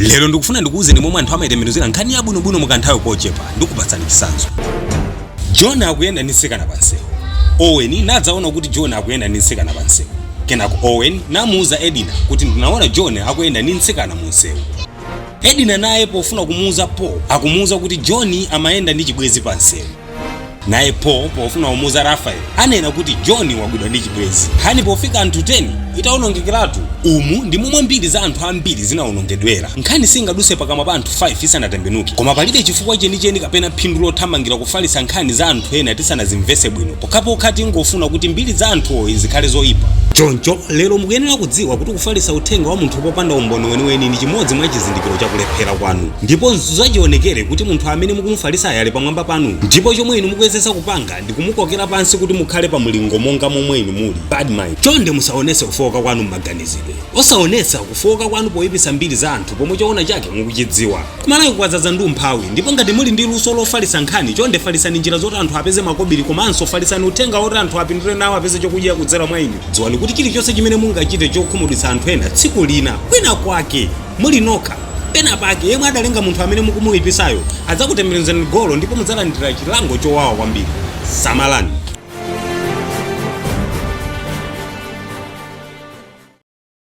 Lero ndikufuna ndikuwuzeni momwe anthu amayitembenuzira nkhani yabwinobwino mukanthawi kochepa. Ndikupatsani chitsanzo. John akuyenda ndi mtsikana pansewu. Owen nadzaona kuti John akuyenda ndi mtsikana pansewu. Kenako Owen namuuza Edina kuti ndinaona John akuyenda ndi mtsikana mu msewu. Edina naye pofuna kumuuza Paul akumuuza kuti John amayenda ndi chibwenzi pansewu. Naye Paul pofuna kumuuza Raphael anena kuti John wagwidwa ndi chibwenzi. Nkhani pofika anthu 10 itawonongekeratu. Umu ndi momwe mbiri za anthu ambiri zinawonongedwera. Nkhani singaduse pakamwa pa anthu 5 isanatembenuke. Koma palibe chifukwa chenicheni kapena phindu lothamangira kufalitsa nkhani za anthu ena tisanazimvetse bwino, pokhapokha tingofuna kuti mbiri za anthuwo zikhale zoipa. Choncho, lero mukuyenera kudziwa kuti kufalitsa uthenga wa munthu popanda umboni weniweni ndi chimodzi mwa chizindikiro cha kulephera kwanu. Ndipo nzachionekere kuti munthu amene mukumufalitsayo ali pamwamba panu, ndipo chomwe inu mukuyesetsa kupanga ndi kumukokera pansi kuti mukhale pa mlingo monga momwe inu muli. Bad mind. Chonde musaonetse kufooka kwanu m'maganizidwe. Osaonetsa kufooka kwanu poyipitsa mbiri za anthu pomwe choona chake mukuchidziwa. Ku Malawi kwadzaza ndi umphawi ndipo ngati muli ndi luso lofalitsa nkhani chonde falitsani njira zoti anthu apeze makobiri komanso falitsani uthenga woti anthu apindule nawo apeze chokudya kudzera mwa inu. Dziwani kuti chilichonse chimene mungachite chokhumudwitsa anthu ena tsiku lina, kwina kwake, muli nokha, pena pake, yemwe adalenga munthu amene mukumuipisayo adzakutembenuzirani golo ndipo mudzalandira chilango chowawa kwambiri. Samalani!